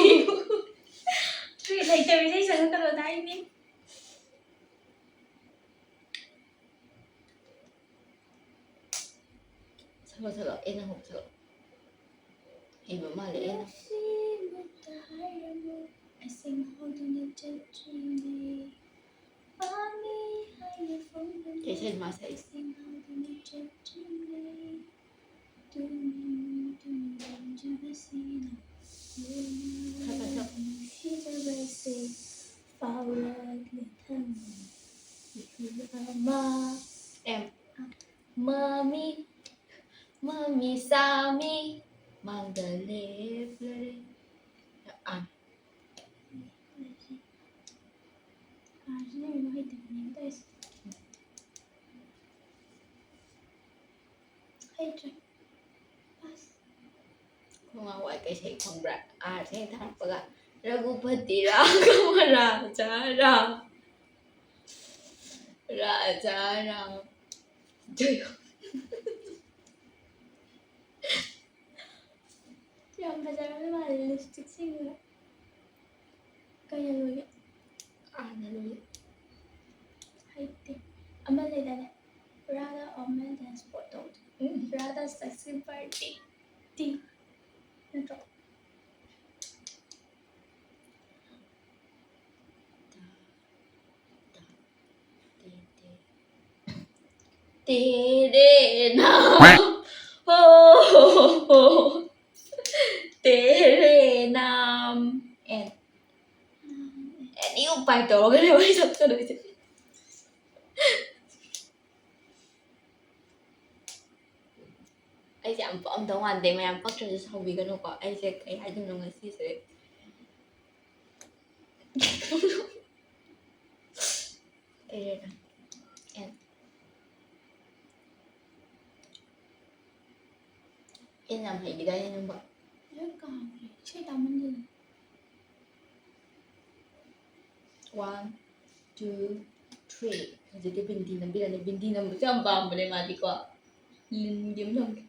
ꯂꯩꯇꯕ ꯏꯁꯩ ꯁꯛꯂꯛꯀꯅꯣ ꯇꯥꯏꯅꯦ꯫ ꯁꯛꯂꯣ, ꯁꯛꯂꯣ, ꯑꯦꯅ ꯍꯧꯕ ꯁꯛꯂꯣ꯫ ꯍꯩꯕ ꯃꯥꯜꯂꯦ, ꯑꯦꯅ꯫ ꯅꯨꯡꯁꯤꯕꯇ ꯍꯥꯏꯔꯝꯃꯨ, ꯑꯁꯦꯡ ꯍꯧꯗꯨꯅ ꯆꯠꯇ꯭ꯔꯤꯉꯩ꯫ ꯄꯥꯝꯃꯤ ꯍꯥꯏꯅ ꯐꯣꯡꯗꯨꯅ ꯀꯩ ꯏꯁꯩꯅꯣ ꯃꯥ ꯁꯛꯏꯁꯦ? ꯑꯁꯦꯡ ꯍꯧꯗꯨꯅ ꯆꯠꯇ꯭ꯔꯤꯉꯩ꯫ ꯇꯨꯃꯤꯟ ꯇꯨꯃꯤꯟ ꯂꯦꯝꯖꯕꯁꯤꯅ ꯈꯔ ꯈꯔ ꯁꯛ꯫ ꯅꯨꯡꯁꯤꯖꯕꯁꯦ ꯐꯥꯎꯔꯛꯂꯦ ꯊꯃꯣꯏ ꯏꯍꯨꯜ ꯑꯃ꯫ ꯑꯦꯝ꯫ ꯃꯃꯤ, ꯃꯃꯤ ꯁꯥꯃꯤ ꯃꯥꯡꯗ ꯂꯦꯞꯂꯔꯦ꯫ ꯑꯥ꯫ ꯑꯥꯔꯁꯤꯅ ꯏꯕ ꯍꯩꯇꯕꯅꯦꯕ ꯇꯧꯔꯤꯁꯦ꯫ ꯍꯩꯇ꯭ꯔꯦ꯫ ꯑꯁ꯫ ꯑꯩꯈꯣꯏ ꯃꯥ ꯋꯥꯏ ꯀꯩ ꯁꯛꯏ ꯈꯪꯕ꯭ꯔꯥ? ꯑꯥꯔꯁꯦ ꯍꯦꯛ ꯊꯥꯔꯛꯄꯒ, "ꯔꯘꯨꯄꯇꯤ ꯔꯥꯘꯕ ꯔꯥꯖꯥ ꯔꯥꯝ, ꯔꯥꯖꯥ ꯔꯥꯝ, ꯖꯌꯣ"꯫ ꯌꯥꯝ ꯐꯖꯔꯝꯗꯧ ꯃꯥꯜꯂꯦ ꯂꯤꯞꯁꯇꯤꯛꯁꯤꯡꯗꯨꯒ꯫ ꯀꯩꯅ ꯂꯣꯏꯒꯦ? ꯑꯥꯔꯅ ꯂꯣꯏꯒꯦ꯫ ꯍꯩꯇꯦ꯫ ꯑꯃ ꯂꯩꯗꯥꯏꯅꯦ? ꯔꯥꯙꯥ ꯑꯣ ꯃꯦꯟ ꯗꯥꯟꯁ ꯁ꯭ꯄꯣꯔꯠ ꯇꯧꯕꯗꯣ꯫ ꯎꯝ꯫ Radha sexy party. ꯇꯤ꯫ ꯅꯠꯇ꯭ꯔꯣ? तेरे नाम, हो, हो, हो, तेरे नाम। And ꯑꯦꯅꯤ ꯎꯄꯥꯏ ꯇꯧꯔꯒꯅꯦ ꯋꯥꯔꯤ ꯁꯥꯟꯅꯗꯣꯏꯁꯦ꯫ ꯑꯩꯁꯦ ꯌꯥꯝ ꯄꯛꯑꯝꯗꯧ ꯃꯥꯟꯗꯦ, ꯃꯌꯥꯝ ꯄꯛꯇ꯭ꯔꯁꯨ ꯁꯥꯎꯕꯤꯒꯅꯨꯀꯣ꯫ ꯑꯩꯁꯦ ꯀꯩ ꯍꯥꯏꯗꯣꯏꯅꯣ ꯉꯁꯤꯁꯦ꯫ ꯀꯩ ꯍꯥꯏꯅꯣ? ꯑꯦ꯫ ꯑꯦ ꯌꯥꯝ ꯍꯩꯈꯤꯗꯥꯏꯅꯦ ꯅꯪꯕꯣ? ꯂꯣꯏ ꯀꯥꯎꯈ꯭ꯔꯦ꯫ ꯏꯁꯩ ꯇꯥꯃꯟꯗꯅ꯫ One, two, three. ꯍꯧꯖꯤꯛꯇꯤ ꯕꯤꯟꯗꯤ ꯅꯝꯕꯤꯔꯅꯤ꯫ ꯕꯤꯟꯗꯤ ꯅꯝꯕꯁꯨ ꯌꯥꯝ ꯄꯥꯝꯕꯅꯦ ꯃꯥꯗꯤꯀꯣ꯫ ꯂꯤꯟꯒꯤ ꯑꯃ ꯅꯝꯒꯦ꯫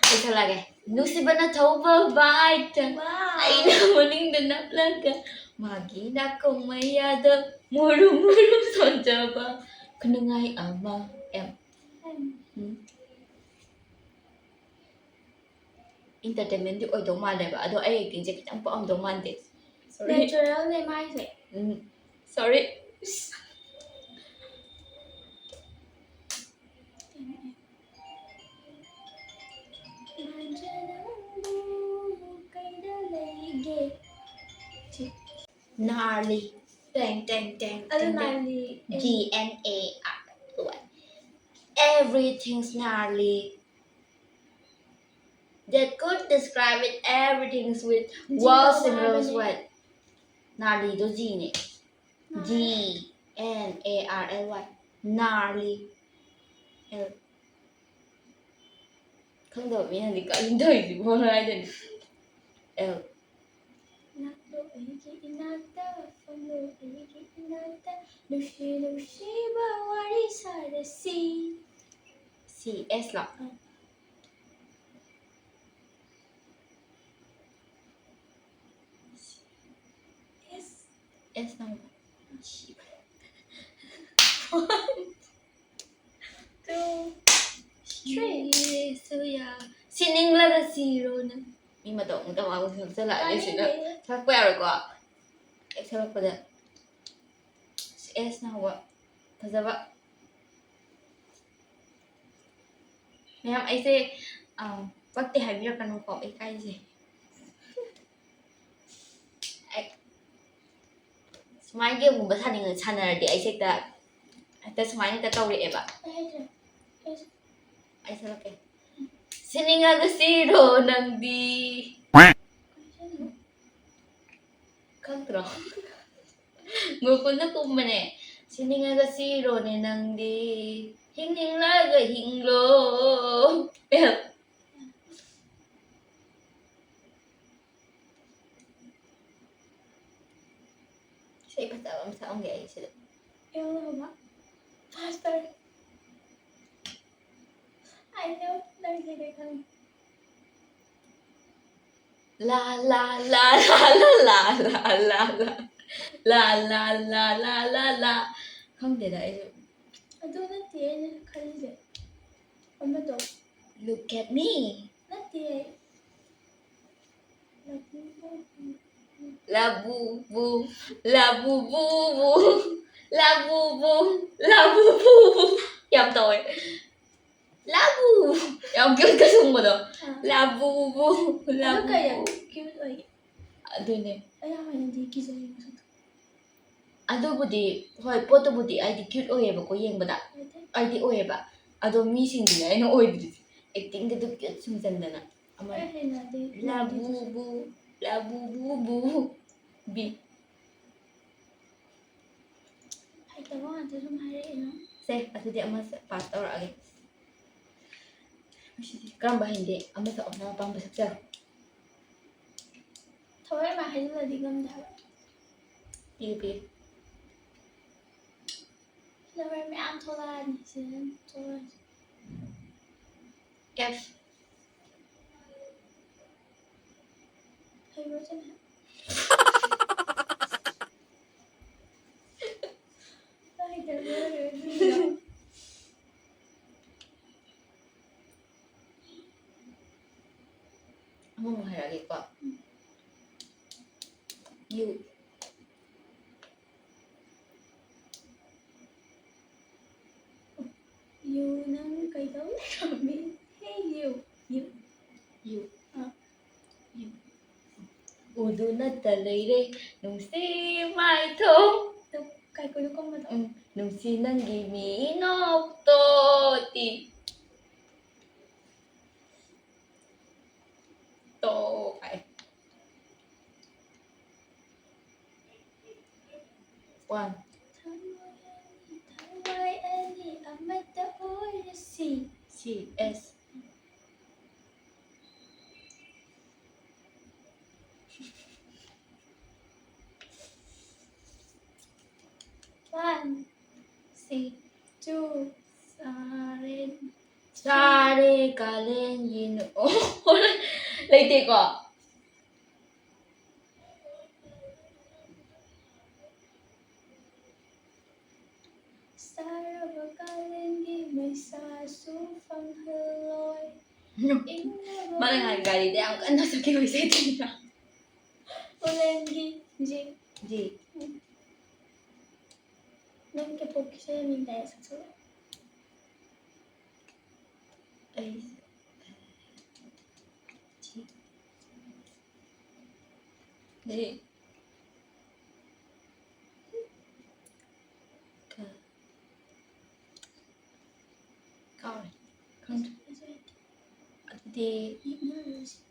ꯂꯣꯏꯁꯜꯂꯒꯦ꯫ ꯅꯨꯡꯁꯤꯕꯅ ꯊꯧꯕ bike-ꯇ Wow. ꯑꯩꯅ ꯃꯅꯤꯡꯗ ꯅꯞꯂꯒ ꯃꯥꯒꯤ ꯅꯥꯀꯣꯡ ꯃꯌꯥꯗ ꯃꯨꯔꯨꯝ ꯃꯨꯔꯨꯝ ꯁꯣꯟꯖꯕ ꯈꯨꯅꯨꯡꯉꯥꯏ ꯑꯃ꯫ ꯑꯦꯝ꯫ ꯎꯝ꯫ Entertainment-ꯗꯤ ꯑꯣꯏꯗꯧ ꯃꯥꯜꯂꯦꯕ, ꯑꯗꯣ ꯑꯩ acting-ꯁꯦ ꯈꯤꯇꯪ ꯄꯛꯑꯝꯗꯧ ꯃꯥꯟꯗꯦ꯫ Sorry. Natural-ꯅꯦ ꯃꯥꯏꯁꯦ꯫ ꯎꯝ, sorry꯫ ꯃꯥꯟꯖ ꯅꯪꯕꯨ ꯀꯩꯗ ꯂꯩꯒꯦ? ꯁꯤ꯫ Gnarly. Teng, teng, teng, ꯑꯗꯨ teng, teng. Gnarly. G N A R Y. Everything's gnarly. That could describe it, everything's with G walls and O R ꯔꯣꯁ ꯕꯅꯦ꯫ White. Gnarly-ꯗꯣ G-ꯅꯦ꯫ G N A R L Y. Gnarly. L. ꯈꯪꯗꯕ ꯃꯤꯅꯗꯤ "ꯀꯔꯤꯅꯣ ꯇꯧꯔꯤꯁꯤꯕꯣ?" ꯍꯥꯏꯗꯣꯏꯅꯦ꯫ L. ꯂꯥꯛꯂꯣ ꯑꯩꯒꯤ ꯏꯅꯥꯛꯇ, ꯐꯝꯂꯣ ꯑꯩꯒꯤ ꯏꯅꯥꯛꯇ, ꯅꯨꯡꯁꯤ ꯅꯨꯡꯁꯤꯕ ꯋꯥꯔꯤ ꯁꯥꯔꯁꯤ꯫ C, S ꯂꯣ? ꯑꯥ꯫ S꯫ S ꯅꯪ꯫ One, two, three. ꯁꯤꯔꯁꯨ ꯌꯥ-, ꯁꯤꯅꯤꯡꯂꯒ ꯁꯤꯔꯣ ꯅꯪ꯫ ꯃꯤ ꯃꯇꯧ ꯑꯃꯨꯛ ꯇꯧ ꯑꯃꯨꯛ ꯁꯛꯆꯜꯂꯛꯑꯗꯤ ꯁꯤꯗ ꯇꯥꯅꯤꯡꯗꯦ꯫ ꯁꯛꯄ ꯌꯥꯔꯣꯏꯀꯣ꯫ ꯍꯦꯛ ꯁꯛꯂꯛꯄꯗ ꯑꯦꯁꯅ ꯍꯧꯕ ꯐꯖꯕ ꯃꯌꯥꯝ꯫ ꯑꯩꯁꯦ ꯑ, ꯄꯛꯇꯦ ꯍꯥꯏꯕꯤꯔꯛꯀꯅꯨꯀꯣ, ꯑꯩ ꯏꯀꯥꯏꯖꯩ꯫ ꯑꯩ ꯁꯨꯃꯥꯏꯅ ꯒꯦꯝꯒꯨꯝꯕ ꯁꯥꯟꯅꯤꯡ ꯁꯥꯟꯅꯔꯗꯤ ꯑꯩꯁꯦ ꯍꯦꯛꯇ ꯍꯦꯛꯇ ꯁꯨꯃꯥꯏꯅ ꯍꯦꯛꯇ ꯇꯧꯔꯛꯑꯦꯕ꯫ ꯑꯩ ꯍꯩꯇ꯭ꯔꯦ꯫ ꯑꯩꯁꯨ ꯑꯩ ꯁꯛꯂꯛꯀꯦ꯫ ꯁꯤꯅꯤꯡꯉꯒ ꯁꯤꯔꯣ ꯅꯪꯗꯤ꯫ ꯀꯩꯅꯣ? ꯈꯪꯗ꯭ꯔꯣ? ꯒꯣꯀꯨꯜꯅ ꯀꯨꯝꯕꯅꯦ꯫ ꯁꯤꯅꯤꯡꯉꯒ ꯁꯤꯔꯣꯅꯦ ꯅꯪꯗꯤ, ꯍꯤꯡꯅꯤꯡꯂꯒ ꯍꯤꯡꯂꯣ꯫ ꯏꯁꯩ ꯐꯖꯕ ꯑꯃ ꯁꯛꯑꯝꯒꯦ ꯑꯩ ꯁꯤꯗ꯫ ꯑꯦꯜ ꯍꯧꯕ꯫ Faster. I know ꯅꯪ ꯏꯁꯩꯗꯣ ꯈꯪꯉꯦ꯫ ꯂꯥ ꯂꯥ ꯂꯥ ꯂꯥ ꯂꯥ ꯂꯥ ꯂꯥ ꯂꯥ ꯂꯥ ꯂꯥ ꯂꯥ ꯂꯥ ꯂꯥ ꯂꯥ ꯂꯥ꯫ ꯈꯪꯗꯦꯗ ꯑꯩꯁꯨ꯫ ꯑꯗꯨ ꯅꯠꯇꯦ ꯑꯩꯅ ꯈꯜꯂꯤꯁꯦ꯫ ꯑꯃꯗꯣ꯫ Look at me. ꯅꯠꯇꯦ꯫ ꯂꯕꯨꯕꯨ, ꯂꯕꯨꯕꯨꯕꯨ, ꯂꯕꯨꯕꯨ, ꯂꯕꯨꯕꯨꯕꯨ꯫ ꯌꯥꯝ ꯇꯧꯋꯦ꯫ ꯂꯕꯨ! ꯌꯥꯝ ꯀ꯭ꯌꯨꯠꯀ ꯁꯨꯡꯕꯗꯣ꯫ ꯑꯥ꯫ ꯂꯕꯨꯕꯨ, ꯑꯗꯨ ꯀꯩ ꯌꯥꯝ ꯂꯕꯨꯕꯨ꯫ Cute ꯑꯣꯏꯒꯦ? ꯑꯗꯨꯅꯦ꯫ ꯑꯩ ꯌꯥꯝ ꯍꯩꯅꯗꯦ, ꯀꯤꯖꯩ ꯃꯁꯛꯇꯣ꯫ ꯑꯗꯨꯕꯨꯗꯤ, ꯍꯣꯏ, ꯄꯣꯠꯇꯨꯕꯨꯗꯤ ꯑꯩꯗꯤ cute ꯑꯣꯏꯌꯦꯕꯀꯣ ꯌꯦꯡꯕꯗ꯫ ꯑꯣꯏꯗꯦ꯫ ꯑꯩꯗꯤ ꯑꯣꯏꯌꯦꯕ꯫ ꯑꯗꯣ ꯃꯤꯁꯤꯡꯗꯨꯅꯦ ꯑꯩꯅ ꯑꯣꯏꯗ꯭ꯔꯤꯁꯦ꯫ Actingꯗꯨ cute ꯁꯨꯡꯖꯟꯗꯅ꯫ ꯑꯃ ꯑꯩ ꯍꯩꯅꯗꯦ꯫ ꯂꯕꯨꯕꯨ, ꯂꯕꯨꯕꯨꯕꯨ, ꯕꯤ꯫ ꯍꯩꯇꯕ ꯉꯥꯛꯇ ꯁꯨꯝ ꯍꯥꯏꯔꯛꯏꯅꯣ꯫ ꯁꯦ, ꯑꯗꯨꯗꯤ ꯑꯃ pass ꯇꯧꯔꯛꯑꯒꯦ꯫ ꯉꯁꯤꯗꯤ ꯀꯔꯝꯕ ꯍꯩꯅꯗꯦ? ꯑꯃ ꯁꯛꯑꯣ, ꯅꯪ ꯑꯄꯥꯝꯕ ꯁꯛꯆꯔꯣ꯫ ꯊꯋꯥꯏ ꯃꯥ ꯍꯥꯏꯖꯤꯜꯂꯗꯤ ꯉꯝꯗꯦ ꯍꯥꯏꯕ꯫ ꯄꯤꯌꯨ, ꯄꯤꯌꯨ꯫ Lover ꯃꯌꯥꯝ ꯊꯣꯛꯂꯛꯑꯅꯤ, season ꯊꯣꯛꯂꯛꯑꯅꯤ꯫ F꯫ ꯍꯩꯕ꯭ꯔꯣ ꯆꯦ ꯅꯦꯍꯥ? ꯅꯪ ꯍꯩꯇꯕ ꯂꯣꯏꯔꯦ ꯑꯗꯨꯒꯤꯗꯣ꯫ ꯑꯃꯃꯨꯛ ꯍꯥꯏꯔꯛꯑꯒꯦꯀꯣ꯫ ꯌꯨ꯫ ꯌꯨ ꯅꯪ ꯀꯩꯗꯧ ꯂꯩꯔꯝꯃꯤ? ꯍꯦ ꯌꯨ, ꯌꯨ꯫ ꯌꯨ꯫ ꯑꯥ꯫ ꯌꯨ꯫ ꯎꯗꯨꯅꯇ ꯂꯩꯔꯦ ꯅꯨꯡꯁꯤ ꯃꯥꯏꯊꯣꯡ꯫ ꯇꯨ, ꯀꯥꯏ ꯀꯨꯏꯅ ꯀꯨꯝꯕꯗꯣ? ꯎꯝ, ꯅꯨꯡꯁꯤ ꯅꯪꯒꯤ ꯃꯤꯅꯣꯛꯇꯣ ꯇꯤ꯫ ꯇꯣ ꯀꯥꯏ꯫ One꯫ ꯊꯋꯥꯏ ꯑꯅꯤ, ꯊꯋꯥꯏ ꯑꯅꯤ ꯑꯃꯠꯇ ꯑꯣꯏꯔꯁꯤ꯫ C S. One, ꯁꯤ, two, ꯆꯥꯔꯦ꯫ ꯆꯥꯔꯦ ꯀꯥꯂꯦꯟꯒꯤ ꯅꯨ-, ꯑꯣ, ꯂꯩꯇꯦꯀꯣ? ꯁꯥꯔꯕ ꯀꯥꯂꯦꯟꯒꯤ ꯃꯩꯁꯥꯁꯨ ꯐꯪꯍꯜꯂꯣꯏ꯫ ꯏꯪꯂꯕ ꯃꯥꯅ ꯉꯥꯏ ꯒꯥꯔꯤꯗ ꯌꯥꯝ ꯀꯟꯅ ꯆꯠꯈꯤꯕ ꯏꯁꯩꯗꯨꯅꯤꯗ꯫ ꯎꯂꯦꯟꯒꯤ ꯖꯤ꯫ ꯖꯤ꯫ ꯅꯪ ꯀꯦꯄꯣꯛꯀꯤ ꯏꯁꯩ ꯑꯅꯤ ꯂꯩ, ꯁꯛꯆꯜꯂꯣ꯫ ꯑꯩ ꯖꯤ꯫ ꯖꯤ꯫ ꯀ-, ꯀꯥꯎꯔꯦ꯫ ꯈꯪꯗ꯭ꯔꯦ꯫ ꯑꯗꯨꯗꯤ,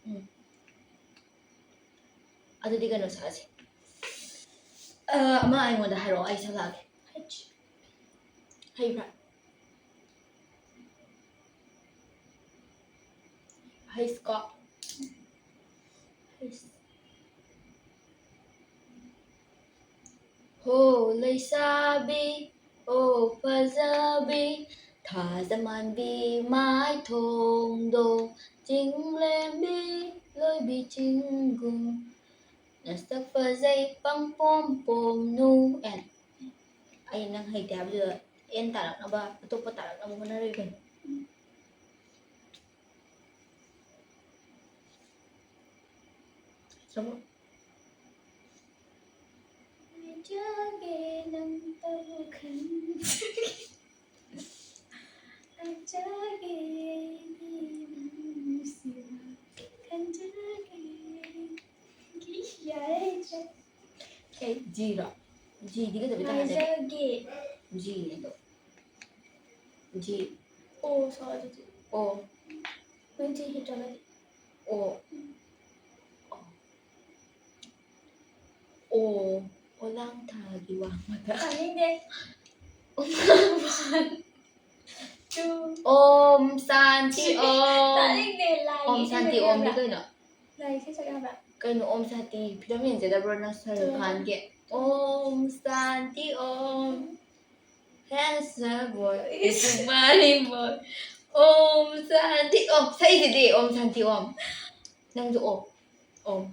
ꯎꯝ꯫ ꯑꯗꯨꯗꯤ ꯀꯩꯅꯣ ꯁꯥꯁꯦ꯫ ꯑ, ꯑꯃ ꯑꯩꯉꯣꯟꯗ ꯍꯥꯏꯔꯛꯑꯣ, ꯑꯩ ꯁꯛꯂꯛꯑꯒꯦ꯫ ꯍꯩꯆ꯫ ꯍꯩꯕ꯭ꯔꯥ? ꯍꯩꯁ ꯀꯣ꯫ ꯍꯩꯁ꯫ ꯍꯣ ꯂꯩꯁꯥꯕꯤ, ꯑꯣ ꯐꯖꯕꯤ, ꯊꯥꯖ ꯃꯥꯟꯕꯤ ꯃꯥꯏꯊꯣꯡꯗꯣ, ꯆꯤꯡꯂꯦꯝꯕꯤ ꯂꯣꯏꯕꯤ ꯆꯤꯡꯒꯨꯝ, ꯅꯁꯛ ꯐꯖꯩ ꯄꯪꯄꯣꯝ ꯄꯣꯝꯅꯨ꯫ ꯑꯦꯟ꯫ ꯑꯩ ꯅꯪ ꯍꯩꯇꯦ ꯍꯥꯏꯕꯗꯨꯗ ꯑꯦꯟ ꯇꯥꯔꯛꯅꯕ, ꯑꯇꯣꯞꯄ ꯇꯥꯔꯛꯅꯕ ꯍꯣꯠꯅꯔꯤꯕꯅꯤ꯫ ꯆꯠꯂꯣ꯫ ꯍꯥꯏꯖꯒꯦ ꯅꯪꯇꯕꯨ ꯈꯟꯖꯒꯦ꯫ ꯍꯥꯏꯖꯒꯦ ꯑꯩꯗꯤ ꯅꯪ ꯅꯨꯡꯁꯤꯕ ꯈꯟꯖꯒꯦ꯫ ꯌꯥꯔꯦ, ꯏꯆꯦ꯫ ꯀꯩ? ꯖꯤꯔꯣ? ꯖꯤꯗꯤ ꯀꯩꯗꯧꯕꯩ ꯇꯥꯔꯒꯦ? ꯍꯥꯏꯖꯒꯦ꯫ ꯖꯤꯅꯦ ꯑꯗꯣ꯫ ꯖꯤ꯫ ꯑꯣ, ꯁꯣ ꯑꯗꯨꯗꯤ꯫ ꯑꯣ꯫ ꯅꯪ ꯖꯤ ꯍꯩꯇ꯭ꯔꯒꯗꯤ꯫ ꯑꯣ꯫ ꯑꯣ꯫ ꯑꯣꯂꯥꯡ ꯊꯥꯒꯤ ꯋꯥꯡꯃꯗ꯫ ꯇꯥꯅꯤꯡꯗꯦ꯫ One, two. ꯑꯣꯝ ꯁꯥꯟꯇꯤ ꯑꯣꯝ꯫ ꯇꯥꯅꯤꯡꯗꯦ, ꯂꯥꯏꯒꯤ ꯑꯣꯝ ꯏꯁꯩ ꯁꯥꯟꯇꯤ ꯁꯛ ꯑꯣꯝꯗꯤ ꯌꯥꯕ꯭ꯔꯥ? ꯀꯩꯅꯣ? ꯂꯥꯏꯒꯤ ꯏꯁꯩ ꯁꯛ ꯌꯥꯕ꯭ꯔꯥ? ꯀꯩꯅꯣ ꯑꯣꯝ ꯁꯥꯟꯇꯤ? ꯐꯤꯂꯝ ꯌꯦꯡꯖꯗꯕ꯭ꯔꯣ ꯅꯪ ꯁꯔꯨꯛ ꯆꯠꯂꯣ꯫ ꯈꯥꯟꯒꯤ? ꯑꯣꯝ ꯁꯥꯟꯇꯤ ꯑꯣꯝ꯫ Handsome boy, is a funny boy. ꯑꯣꯝ ꯁꯥꯟꯇꯤ ꯑꯣꯝ꯫ ꯁꯛꯏꯁꯤꯗꯤ ꯑꯣꯝ ꯁꯥꯟꯇꯤ ꯑꯣꯝ꯫ ꯅꯪꯁꯨ ꯑꯣꯝ꯫ ꯑꯣꯝ꯫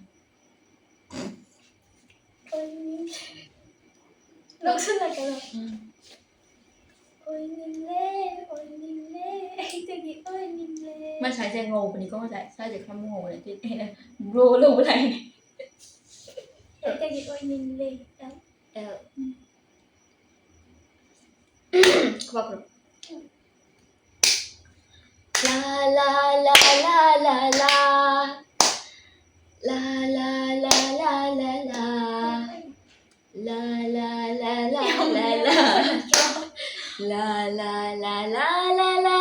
ꯂꯧꯁꯜꯂꯛꯀꯅꯣ꯫ ꯎꯝ꯫ ꯑꯣꯏꯅꯤꯡꯂꯦ, ꯑꯣꯏꯅꯤꯡꯂꯦ, ꯑꯩꯗꯒꯤ ꯑꯣꯏꯅꯤꯡꯂꯦ꯫ ꯃꯥ ꯁ꯭ꯋꯥꯏꯁꯦ ꯉꯧꯕꯅꯤꯀꯣ ꯉꯁꯥꯏ꯫ ꯁ꯭ꯋꯥꯏꯁꯦ ꯈꯔ ꯉꯧꯕꯅꯦ꯫ ꯑꯗꯨꯗꯤ ꯑꯩꯅ bro ꯂꯧꯕ ꯂꯥꯛꯏꯅꯦ꯫ ꯑꯩꯗꯒꯤ ꯑꯣꯏꯅꯤꯡꯂꯦ꯫ L꯫ L꯫ ꯎꯝ꯫ ꯈꯨꯕꯥꯛ ꯈꯨꯔꯨ꯫ ꯂꯥ, ꯂꯥ, ꯂꯥ, ꯂꯥ, ꯂꯥ, ꯂꯥ꯫ ꯂꯥ, ꯂꯥ, ꯂꯥ, ꯂꯥ, ꯂꯥ, ꯂꯥ꯫ ꯂꯥ, ꯂꯥ, ꯂꯥ, ꯂꯥ, ꯂꯥ, ꯂꯥ꯫ ꯂꯥ, ꯂꯥ, ꯂꯥ, ꯂꯥ, ꯂꯥ, ꯂꯥ꯫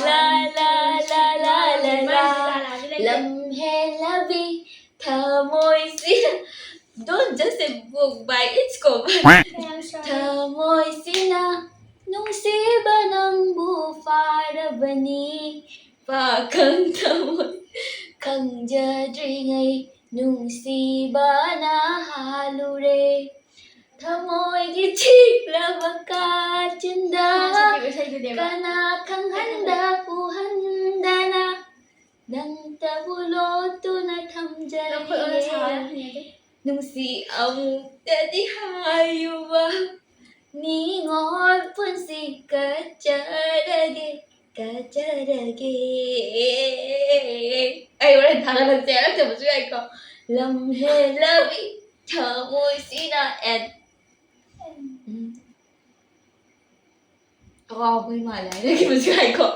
ꯂꯥ, ꯂꯥ, ꯂꯥ, ꯂꯥ, ꯂꯥ, ꯂꯥ꯫ ꯂꯝꯍꯦꯜꯂꯕꯤ ꯊꯃꯣꯏꯁꯤ꯫ Don't just say book by its cover. ꯊꯃꯣꯏꯁꯤꯅ ꯅꯨꯡꯁꯤꯕ ꯅꯪꯕꯨ ꯐꯥꯔꯕꯅꯤ꯫ ꯄꯥꯈꯪ ꯊꯃꯣꯏ ꯈꯪꯖꯗ꯭ꯔꯤꯉꯩ ꯅꯨꯡꯁꯤꯕꯅ ꯍꯥꯜꯂꯨꯔꯦ꯫ ꯊꯃꯣꯏꯒꯤ ꯆꯤꯛꯂꯕ ꯀꯥꯆꯤꯟꯗ ꯀꯅꯥ ꯈꯪꯍꯟꯗ ꯎꯍꯟꯗꯅ ꯅꯪꯇꯕꯨ ꯂꯣꯠꯇꯨꯅ ꯊꯝꯖꯔꯤꯌꯦ꯫ ꯅꯨꯡꯁꯤ ꯑꯃꯨꯛꯇꯗꯤ ꯍꯥꯏꯌꯨꯕ ꯅꯤꯉꯣꯜ ꯄꯨꯟꯁꯤ ꯀꯠꯆꯔꯒꯦ꯫ ꯀꯥꯖꯔꯒꯦ꯫ ꯑꯩ ꯍꯣꯔꯦꯟ ꯊꯥꯒꯠꯂꯛꯁꯦ ꯍꯥꯏꯔꯛꯇꯕꯁꯨ ꯌꯥꯏꯀꯣ꯫ ꯂꯝ ꯍꯦꯜꯂꯕꯤ ꯊꯃꯣꯏꯁꯤꯅ and ꯎꯝ꯫ ꯑꯋꯥꯕꯩ ꯃꯥꯜꯂꯦ ꯍꯥꯏꯔꯛꯈꯤꯕꯁꯨ ꯌꯥꯏꯀꯣ꯫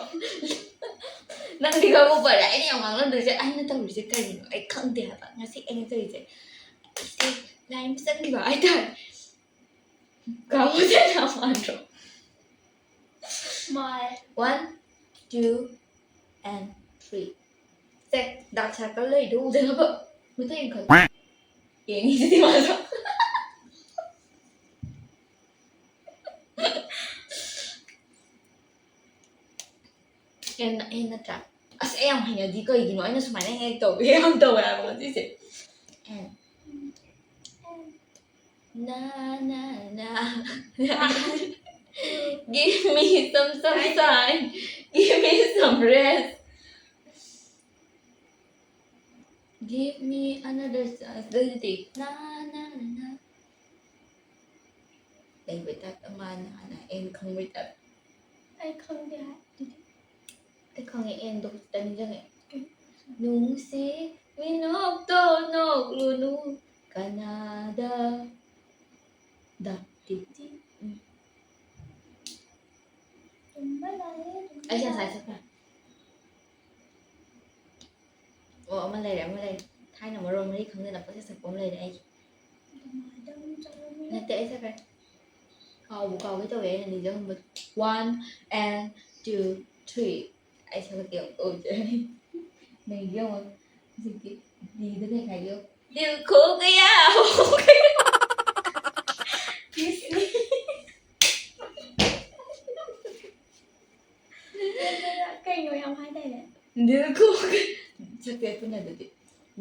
ꯅꯪꯗꯤ ꯈꯪꯕ ꯐꯔꯦ, ꯑꯩꯅ ꯌꯥꯝ ꯉꯥꯡꯂꯝꯗꯣꯏꯁꯦ, ꯑꯩꯅ ꯇꯧꯔꯤꯁꯦ ꯀꯔꯤꯅꯣ ꯑꯩ ꯈꯪꯗꯦ ꯍꯥꯏꯕ꯫ ꯉꯁꯤ ꯑꯩꯅ ꯇꯧꯔꯤꯁꯦ, ꯑꯩꯁꯦ ꯂꯥꯏꯟ ꯆꯪꯈꯤꯕ ꯍꯥꯏꯇꯥꯔꯦ꯫ ꯀꯥꯎꯕꯁꯦ ꯌꯥꯝ ꯃꯥꯟꯗ꯭ꯔꯣ? ꯃꯥꯜꯂꯦ꯫ One, two, and three. Say, dark circle ꯂꯩꯗꯣ ꯎꯗꯅꯕ ꯃꯇꯩ ꯑꯃꯈꯛ ꯌꯦꯡꯉꯤꯁꯤꯗꯤ ꯃꯥꯁꯨ꯫ ꯑꯦ, ꯅ-, ꯑꯦ, ꯅꯠꯇ꯭ꯔꯥ? ꯑꯁ, ꯑꯩ ꯌꯥꯝ ꯍꯩꯅꯗꯤ ꯀꯩꯒꯤꯅꯣ? ꯑꯩꯅ ꯁꯨꯃꯥꯏꯅ ꯍꯦꯛ ꯇꯧꯋꯦ, ꯌꯥꯝ ꯇꯧꯋꯦ ꯍꯥꯏꯕ ꯉꯁꯤꯁꯦ꯫ ꯑꯦ. Na, na, na, na. Give me some sunshine. Give me some rest. Give me another chance. ꯑꯗꯨꯗꯤ, na, na, na. ꯂꯩꯕꯩ type ꯑꯃ, na, na, ꯑꯦꯟ ꯈꯪꯕꯩ type. ꯑꯩ ꯈꯪꯗꯦ ꯍꯥꯏ ꯑꯗꯨꯗꯤ꯫ ꯑꯩ ꯈꯪꯉꯦ, ꯑꯦꯟꯗꯣ ꯈꯤꯇꯪ ꯅꯤꯡꯁꯤꯡꯉꯦ꯫ ꯀꯩ? ꯅꯨꯡꯁꯤ ꯃꯤꯅꯣꯛꯇꯣ ꯅꯣꯛꯂꯨꯅꯨ ꯀꯅꯥꯗ꯫ ꯗ, ꯇꯤ, ꯇꯤ꯫ ꯎꯝ꯫ ꯇꯨꯝꯕ ꯂꯥꯛꯑꯦ, ꯇꯨꯝꯕ ꯑꯩ ꯉꯁꯥꯏ ꯂꯥꯛꯑꯦ꯫ ꯆꯠꯈ꯭ꯔꯦ꯫ ꯑꯣ, ꯑꯃ ꯂꯩꯔꯦ, ꯑꯃ ꯂꯩꯔꯦ꯫ ꯊꯥꯏꯅ ꯃꯔꯣꯟ ꯃꯔꯤ ꯈꯪꯗꯅ ꯄꯪꯁꯛ ꯁꯛꯄ ꯑꯃ ꯂꯩꯔꯦ ꯑꯩꯒꯤ꯫ ꯑꯗꯨꯃꯥꯏꯅ ꯑꯗꯨꯝ ꯆꯠꯂꯝꯃꯤꯅꯦ꯫ ꯅꯠꯇꯦ, ꯑꯩ ꯆꯠꯈ꯭ꯔꯦ꯫ ꯀꯥꯎꯕꯨ ꯀꯥꯎꯒꯦ ꯇꯧꯋꯦ, ꯑꯩꯅ ꯅꯤꯡꯁꯤꯡꯕꯗꯣ꯫ One and two, three. ꯑꯩ ꯁꯛꯂꯛꯀꯦ ꯑꯃꯨꯛ ꯇꯧꯁꯦ꯫ ꯅꯩꯒꯦ ꯑꯃꯨꯛ꯫ ꯍꯧꯖꯤꯛꯇꯤ ꯗꯤꯗ ꯀꯩ ꯍꯥꯏꯒꯦ? दिल खो गया, हो गया। Kiss me. ꯀꯩꯅꯣ ꯌꯥꯝ ꯍꯥꯏꯗꯥꯏꯅꯦ? दिल खो गया. ꯁꯛꯀꯦ ꯄꯨꯟꯅ ꯑꯗꯨꯗꯤ꯫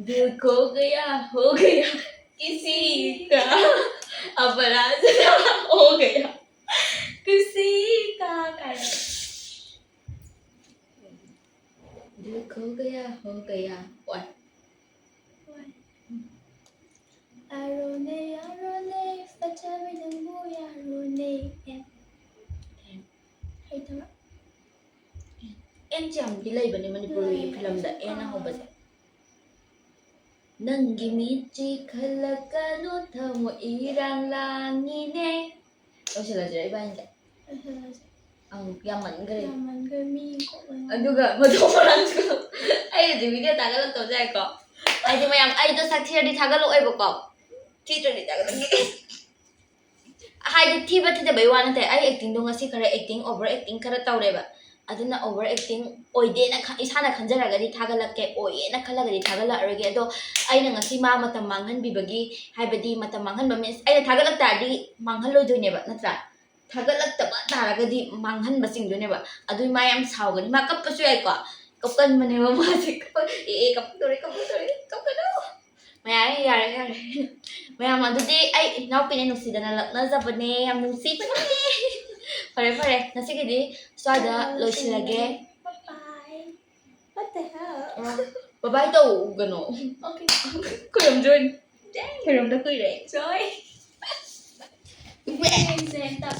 दिल खो गया, हो गया, किसी का, अपराध हो गया, किसी का ꯀꯥꯏꯅ꯫ दिल खो गया, हो गया. One. One. ꯌꯥꯔꯣꯅꯦ, ꯌꯥꯔꯣꯅꯦ, ꯐꯖꯕꯤ ꯅꯪꯕꯨ ꯌꯥꯔꯣꯅꯦ. ꯑꯦ. ꯑꯦ. ꯍꯩꯇꯕ? ꯂꯥꯏꯟꯁꯦ ꯌꯥꯝꯗꯤ ꯂꯩꯕꯅꯦ ꯃꯅꯤꯄꯨꯔꯤ ꯐꯤꯂꯝꯗ ꯑꯦꯟ ꯑꯍꯧꯕꯁꯦ꯫ ꯅꯪꯒꯤ ꯃꯤꯠꯁꯤ ꯈꯜꯂꯛꯀꯅꯨ ꯊꯃꯣꯏ ꯏꯔꯥꯡ ꯂꯥꯡꯉꯤꯅꯦ꯫ ꯂꯣꯏꯁꯤꯜꯂꯁꯤꯔ ꯏꯕꯥꯅꯤꯁꯦ? ꯑꯪ, ꯌꯥꯝꯃꯟꯈ꯭ꯔꯦ꯫ ꯌꯥꯝꯃꯟꯈ꯭ꯔꯦ ꯃꯤ ꯀꯣꯛ ꯂꯣꯏ ꯉꯥꯎ- ꯑꯗꯨꯒ ꯃꯊꯣꯡ ꯃꯔꯝꯁꯨ ꯑꯩ ꯍꯧꯖꯤꯛ ꯚꯤꯗꯤꯑꯣ ꯊꯥꯒꯠꯂꯛꯇꯕꯁꯨ ꯌꯥꯏꯀꯣ꯫ ꯍꯥꯏꯗꯤ ꯃꯌꯥꯝ ꯑꯩꯗꯣ ꯁꯛꯊꯤꯔꯗꯤ ꯊꯥꯒꯠꯂꯛꯑꯣꯏꯕꯀꯣ꯫ ꯊꯤꯗ꯭ꯔꯗꯤ ꯊꯥꯒꯠꯂꯛꯀꯦ꯫ ꯍꯥꯏꯗꯤ ꯊꯤꯕ ꯊꯤꯗꯕꯩ ꯋꯥ ꯅꯠꯇꯦ, ꯑꯩ ꯑꯦꯛꯇꯤꯡꯗꯣ ꯉꯁꯤ ꯈꯔ ꯑꯦꯛꯇꯤꯡ ꯑꯣꯚꯔ ꯑꯦꯛꯇꯤꯡ ꯈꯔ ꯇꯧꯔꯦꯕ꯫ ꯑꯗꯨꯅ ꯑꯣꯚꯔ ꯑꯦꯛꯇꯤꯡ ꯑꯣꯏꯗꯦꯅ ꯈ- ꯏꯁꯥꯅ ꯈꯟꯖꯔꯒꯗꯤ ꯊꯥꯒꯠꯂꯛꯀꯦ, ꯑꯣꯏꯌꯦꯅ ꯈꯜꯂꯒꯗꯤ ꯊꯥꯒꯠꯂꯛꯑꯔꯣꯏꯒꯦ꯫ ꯑꯗꯣ ꯑꯩꯅ ꯉꯁꯤ ꯃꯥ ꯃꯇꯝ ꯃꯥꯡꯍꯟꯕꯤꯕꯒꯤ, ꯍꯥꯏꯕꯗꯤ ꯃꯇꯝ ꯃꯥꯡꯍꯟꯕ ꯃꯤꯟꯁ ꯑꯩꯅ ꯊꯥꯒꯠꯂꯛ ꯇꯥꯔꯗꯤ ꯃꯥꯡꯍꯜꯂꯣꯏꯗꯣꯏꯅꯦꯕ, ꯅꯠꯇ꯭ꯔꯥ? ꯊꯥꯒꯠꯂꯛꯇꯕ ꯇꯥꯔꯒꯗꯤ ꯃꯥꯡꯍꯟꯕ ꯆꯤꯡꯗꯣꯏꯅꯦꯕ꯫ ꯑꯗꯨ ꯃꯥ ꯌꯥꯝ ꯁꯥꯎꯒꯅꯤ, ꯃꯥ ꯀꯞꯄꯁꯨ ꯌꯥꯏꯀꯣ, ꯀꯞꯀꯟꯕꯅꯦꯕ ꯃꯥꯁꯦ꯫ ꯀꯞꯄ- ꯑꯦ ꯑꯦ ꯀꯞꯇꯣꯔꯦ ꯀꯞꯇꯣꯔꯦ ꯀꯞꯀꯅꯨ꯫ ꯃꯌꯥꯝ ꯌꯥꯔꯦ ꯌꯥꯔꯦ꯫ ꯃꯌꯥꯝ ꯑꯗꯨꯗꯤ ꯑꯩ ꯏꯅꯥꯎꯄꯤꯅꯦ, ꯅꯨꯡꯁꯤꯗꯅ ꯂꯛꯅꯖꯕꯅꯦ, ꯌꯥꯝ ꯅꯨꯡꯁꯤꯕꯅꯦ꯫ ꯐꯔꯦ ꯐꯔꯦ, ꯉꯁꯤꯒꯤꯗꯤ ꯁ꯭ꯋꯥꯏꯗ ꯂꯣꯏꯁꯤꯜꯂꯒꯦ꯫ Bye bye. What the hell? ꯕꯕꯥꯏ ꯇꯧꯒꯅꯣ꯫ Okay. ꯈꯨꯔꯨꯝꯖꯣꯏ꯫ ꯈꯨꯔꯨꯝꯗ ꯀꯨꯏꯔꯦ꯫ Joy. Bye.